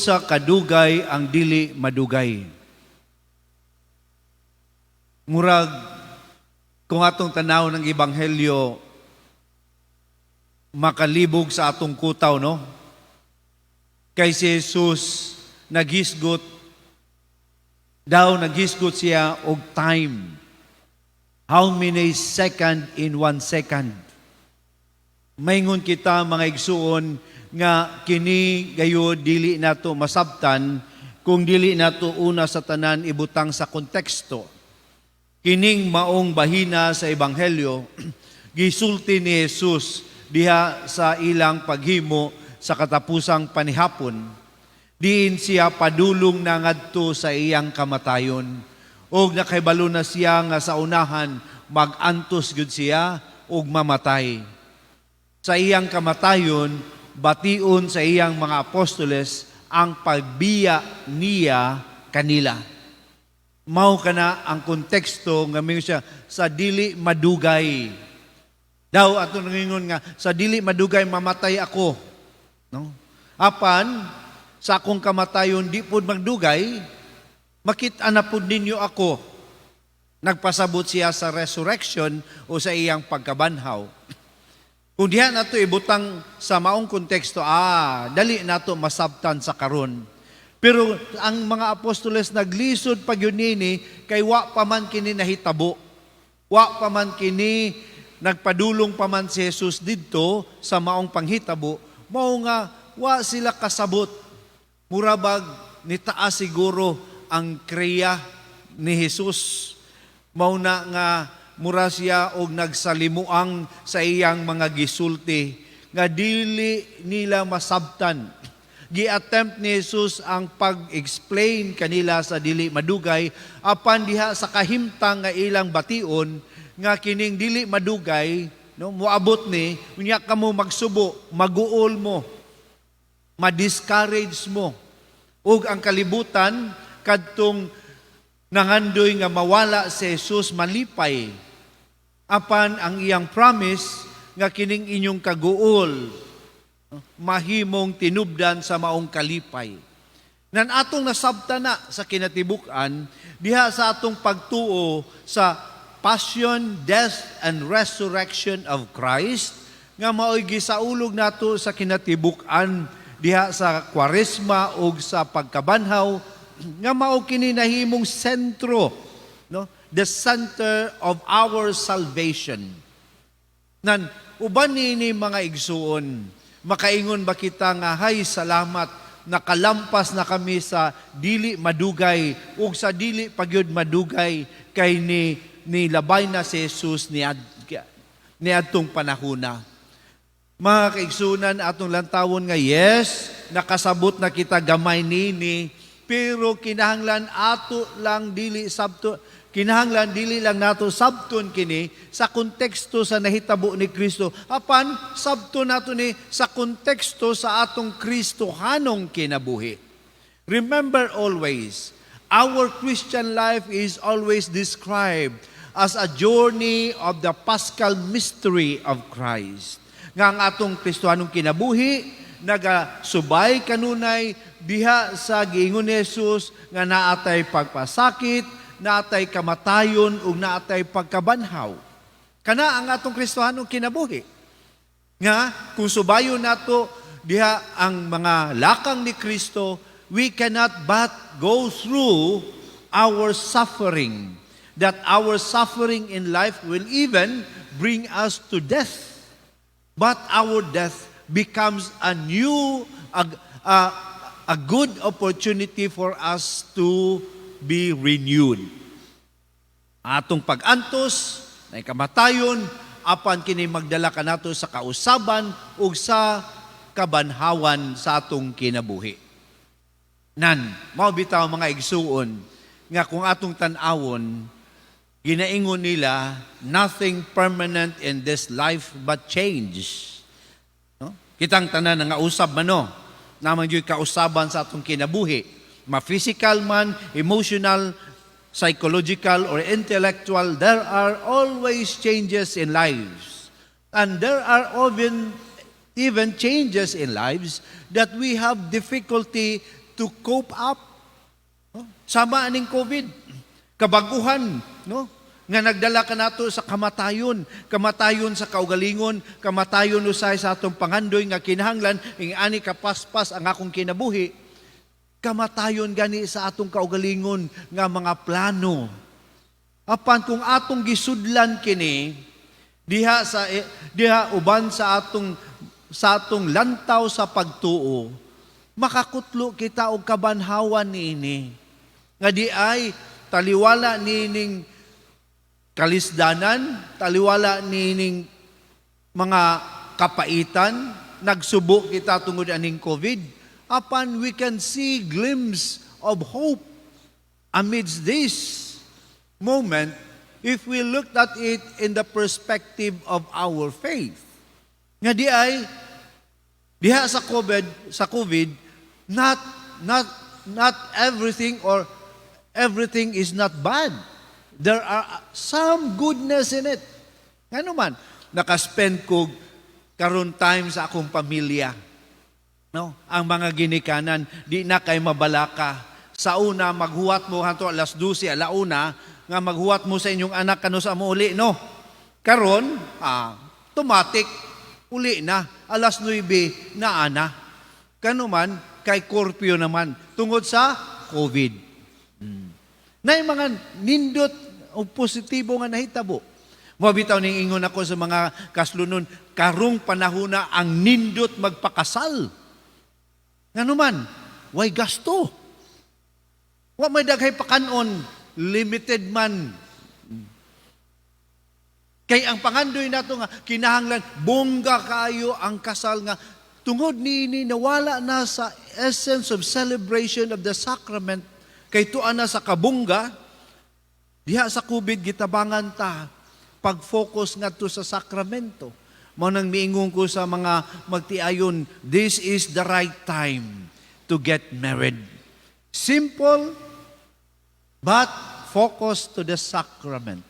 Sa kadugay ang dili madugay. Murag kung atong tanaw ng ebanghelyo, makalibog sa atong kutaw, no? Kay si Jesus naghisgot daw, naghisgot siya og time. How many second in 1 second? Maingon kita, mga igsuon, nga kini gayud dili nato masabtan kung dili nato una sa tanan ibutang sa konteksto. Kining maong bahina sa ebanghelyo, gisulti ni Jesus diha sa ilang paghimo sa katapusang panihapon. Diin siya padulong na ngadto sa iyang kamatayon. Og nakahibalo na siya nga sa unahan mag-antos gyud siya ug mamatay. Sa iyang kamatayon, bation sa iyang mga apostoles ang pagbiya niya kanila. Mao kana ang konteksto nga mingon siya sa dili madugay. Daw ato nangingon nga sa dili madugay mamatay ako. No? Apan sa akong kamatayon di pud magdugay, makit-an na pud ninyo ako. Nagpasabot siya sa resurrection o sa iyang pagkabanhaw. Kung diha nato ibutang sa maong konteksto, dali nato masabtan sa karon. Pero ang mga apostoles naglisod pag yun nini kay wa pa man kini nahitabo. Wa pa man kini nagpadulong pa man si Jesus didto sa maong panghitabo, mao nga wa sila kasabot. Murabag nitaas siguro ang kriya ni Jesus. Mao na nga mura siya og nagsalimuang sa iyang mga gisulti nga dili nila masabtan. Gi-attempt ni Jesus ang pag-explain kanila sa dili madugay, apan diha sa kahimtang nga ilang bation nga kining dili madugay, no, moabot ni, unya kamo magsubo, maguol mo, ma-discourage mo, ug ang kalibutan kadtong nangandoy nga mawala si Jesus malipay, apan ang iyang promise nga kining inyong kaguol mahimong tinubdan sa maong kalipay. Nan atong nasabta na sa kinatibuk-an diha sa atong pagtuo sa passion, death and resurrection of Christ nga mao'y gisaulog nato sa kinatibuk-an diha sa Kwaresma ug sa pagkabanhaw, nga mao kini nahimong sentro, no, the center of our salvation. Nan uban nini, mga igsuon, makaingon ba kita nga hay salamat, nakalampas na kami sa dili madugay ug sa dili pagyud madugay kay ni labay na si Jesus ni adtong panahona? Mga kaigsunan, atong lantawon nga yes, nakasabot na kita gamay nini, pero kinahanglan ato lang dili sabto, kinahanglan dili lang nato sabton kini sa konteksto sa nahitabo ni Kristo, apan sabto nato ni sa konteksto sa atong Kristohanong kinabuhi. Remember always, our Christian life is always described as a journey of the Paschal mystery of Christ. Nga ang atong Kristohanong kinabuhi nagasubay kanunay diha sa giingon ni Jesus nga naatay pagpasakit, naatay kamatayon ug naatay pagkabanhaw. Kana ang atong Kristohanong kinabuhi. Nga kung subayon nato diha ang mga lakang ni Kristo, we cannot but go through our suffering. That our suffering in life will even bring us to death. But our death becomes a good opportunity for us to be renewed. Atong pag-antos, na kamatayon, apan kini magdala kanato sa kausaban ug sa kabanhawan sa atong kinabuhi. Nan, mao bitaw, mga igsuon, nga kung atong tan-awon, ginaingon nila, nothing permanent in this life but change. No? Kitang tanan nga usab man, no? Naman gyud kausaban sa atong kinabuhi. Ma-physical man, emotional, psychological, or intellectual, there are always changes in lives. And there are even changes in lives that we have difficulty to cope up. No? Sama aning COVID. Kabaguhan, no? Nga nagdala kanato sa kamatayon, kamatayon sa kaugalingon, kamatayon usay sa atong pangandoy nga kinahanglan ing ani kapaspas ang akong kinabuhi. Kamatayon gani sa atong kaugalingon nga mga plano. Apan kung atong gisudlan kini diha uban sa atong lantaw sa pagtuo, makakutlo kita og kabanhawan niini. Nga di ay taliwala niining kalisdanan, taliwala niining mga kapaitan, nagsubo kita tungod aning COVID, apan we can see glimpse of hope amidst this moment if we looked at it in the perspective of our faith. Nga di ay diha sa COVID, not everything or everything is not bad. There are some goodness in it. Ngano man, nakaspend ko karon time sa akong pamilya. No? Ang mga ginikanan, di na kay mabalaka. Sa una, maghuwat mo hanto alas 12, alauna, nga maghuwat mo sa inyong anak kanus-a mo uli, no? Karon, automatic, uli na. Alas 9 na ana. Kano man, kay curfew naman, tungod sa COVID. Na yung mga nindot o positibo nga nahitabo. Mo bitaw ning ingon ako sa mga kaslunon, karong panahona ang nindot magpakasal. Ngano man, way gasto. Wa may daghay pakanon, limited man. Kay ang pangandoy nato nga kinahanglan bongga kayo ang kasal nga tungod niini nawala na sa essence of celebration of the sacrament kay tuan na sa kabongga. Diha sa COVID, gitabangan ta pag-focus ngadto sa sakramento. Mao nang miingon ko sa mga magtiayon, this is the right time to get married. Simple but focus to the sacrament.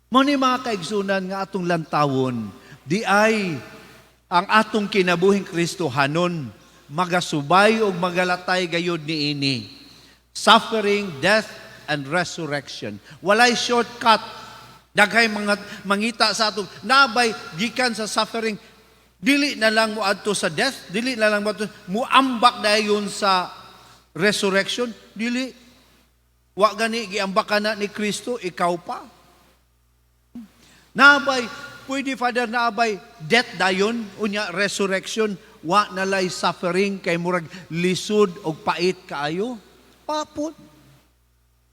Mao ni, mga kaigsunan, nga atong lantawon, di ay ang atong kinabuhing Kristohanon magasubay og magalatay gayud niini. Suffering, death, and resurrection. Walay shortcut. Daghay mga mangita sa atong nabay gikan sa suffering, dili na lang mo adto sa death, dili na lang mo adto, muambak dayon sa resurrection, dili. Wa gani giambakan na ni Kristo, ikaw pa. Nabay, pwede, Father, naabay death dayon, unya resurrection, wa na lay suffering kay murag lisod og pait kaayo. Papot.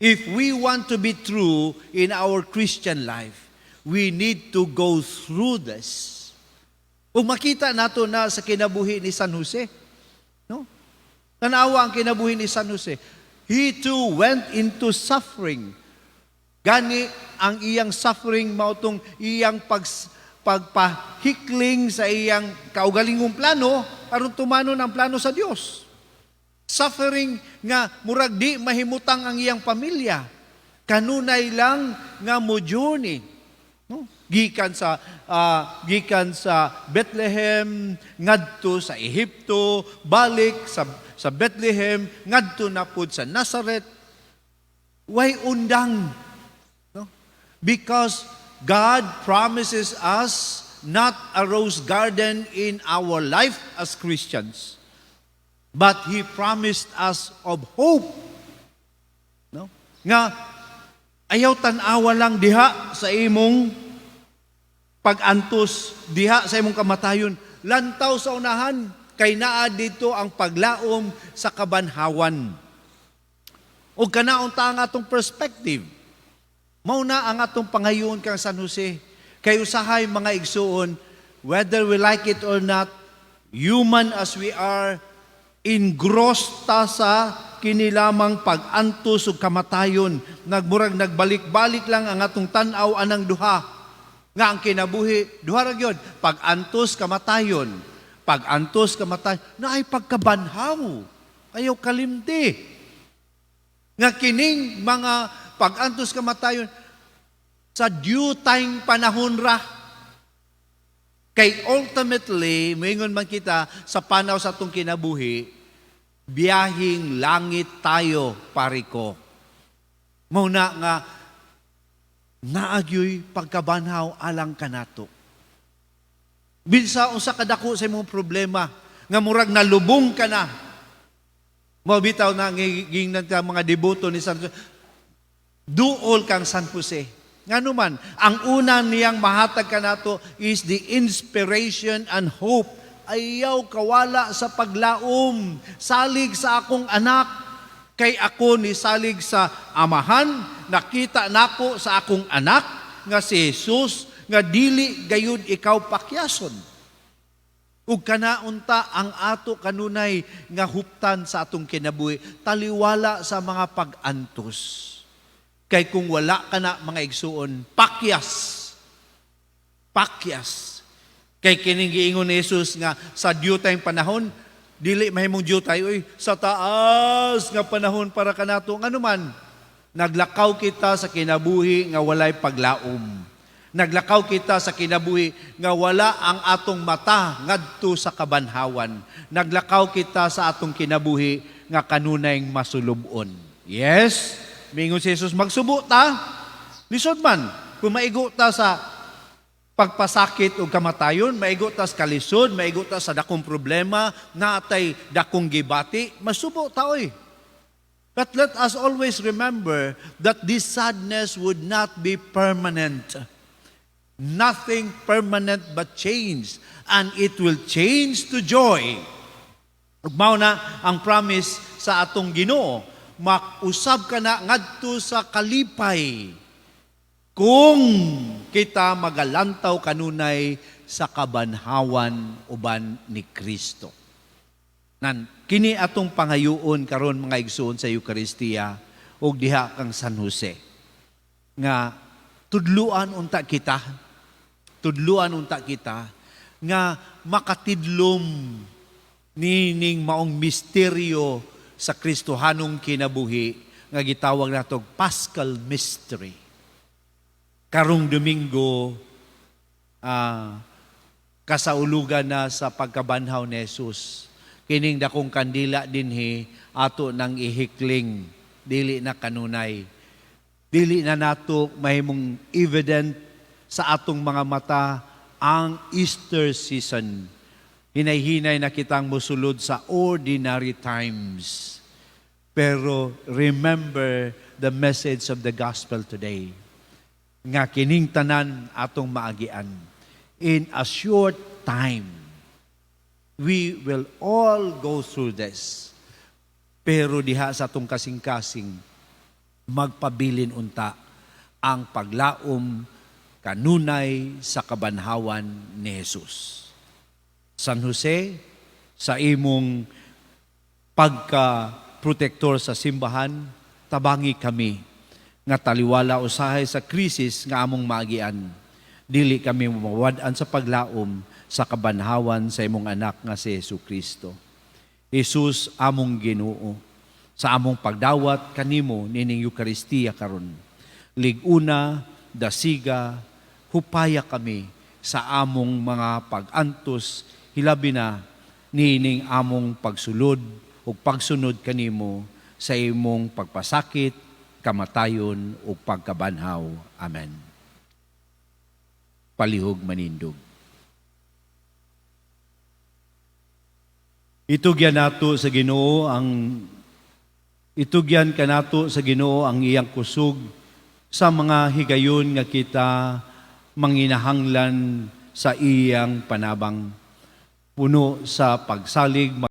If we want to be true in our Christian life, we need to go through this. Ug makita nato na sa kinabuhi ni San Jose. No? Tanawa ang kinabuhi ni San Jose. He too went into suffering. Gani ang iyang suffering mao tong iyang pagpahikling sa iyang kaugalingong plano aron tumanon ang plano sa Dios. Suffering nga murag di mahimutang ang iyang pamilya. Kanunay lang nga mo journey. No? Gikan sa Bethlehem ngadto sa Ehipto, balik sa Bethlehem ngadto na pud sa Nazareth. Way undang. No? Because God promises us not a rose garden in our life as Christians, but He promised us of hope. No? Nga ayaw tan-awa lang diha sa imong pag-antos, diha sa imong kamatayon, lantaw sa unahan kay naa dito ang paglaom sa kabanhawan. O kanaon ta ang atong perspective. Mao na ang atong pangayon kang San Jose. Kay usahay, mga igsuon, whether we like it or not, human as we are, engrossed ta sa kini lamang pag-antos ug kamatayon. Nagmurag nagbalik-balik lang ang atong tan-aw anang duha. Nga ang kinabuhi, duha ra gyud, pag-antos, kamatayon. Pag-antos, kamatayon, naay pagkabanhaw. Ayaw kalimti. Nga kining mga pag-antos, kamatayon sa due time panahon ra. Kay ultimately, moingon man kita sa panaw sa atong kinabuhi, Biyahing langit tayo, pare ko. Mao na nga naa gyoy pagkabanhaw alang kanato. Bisan unsa kadako sa imong problema, nga murag nalubong ka na. Mao bitaw na gingnan ka mga deboto ni San Jose, duol kang San Jose. Ngano man, ang una niyang mahatag kanato is the inspiration and hope. Ayaw kawala sa paglaom. Salig sa akong anak. Kay ako ni salig sa Amahan, nakita nako sa akong anak nga si Jesus nga dili gayud ikaw pakyason. Ug kana unta ang ato kanunay nga huptan sa atong kinabuhi, taliwala sa mga pag-antos. Kay kung wala ka na, mga igsuon, pakyas. Pakyas. Kay kining giingon ni Jesus nga sa due time panahon, dili mahimong due time, uy, sa taas nga panahon para kanato. Ngano man, naglakaw kita sa kinabuhi nga walay paglaom. Naglakaw kita sa kinabuhi nga wala ang atong mata ngadto sa kabanhawan. Naglakaw kita sa atong kinabuhi nga kanunay masulubon. Yes, mingon si Jesus, magsubo ta. Lisod man, kung maigo ta sa pagpasakit o kamatayon, maigo ta sa kalisod, maigo ta sa dakong problema, natay dakong gibati, masubo ta oy. But let us always remember that this sadness would not be permanent. Nothing permanent but change, and it will change to joy. Ug mao na ang promise sa atong Ginoo, mausab ka na ngadto sa kalipay kung kita magalantaw kanunay sa kabanhawan uban ni Kristo. Nan kini atong pangayuon karon, mga igsuon, sa Eukaristiya ug diha kang San Jose nga tudluan unta kita nga makatidlom nining maong misteryo sa Kristohanong kinabuhi nga gitawag nato Paschal Mystery. Karong Domingo, kasaulugan na sa pagkabanhaw ni Jesus. Kining dakong kandila dinhi ato nang ihikling, dili na kanunay. Dili na nato mahimong evident sa atong mga mata ang Easter season. Hinay-hinay na kitang musulod sa ordinary times. Pero remember the message of the gospel today. Nga kining tanan atong maagian. In a short time, we will all go through this. Pero diha sa atong kasing-kasing, magpabilin unta ang paglaom kanunay sa kabanhawan ni Jesus. San Jose, sa imong pagka-protektor sa simbahan, tabangi kami nga taliwala usahay sa krisis nga among maagian. Dili kami mawad-an sa paglaom sa kabanhawan sa imong anak nga si Jesu Kristo. Jesus among Ginoo, sa among pagdawat kanimo nining Eukaristiya karon. Lig-una, dasiga, hupaya kami sa among mga pag-antos, hilabi na niining among pagsulod ug pagsunod kanimo sa imong pagpasakit, kamatayon ug pagkabanhaw. Amen. Palihog manindog. Itugyan kanato sa Ginoo ang iyang kusog sa mga higayon nga kita manginahanglan sa iyang panabang. Puno sa pagsalig.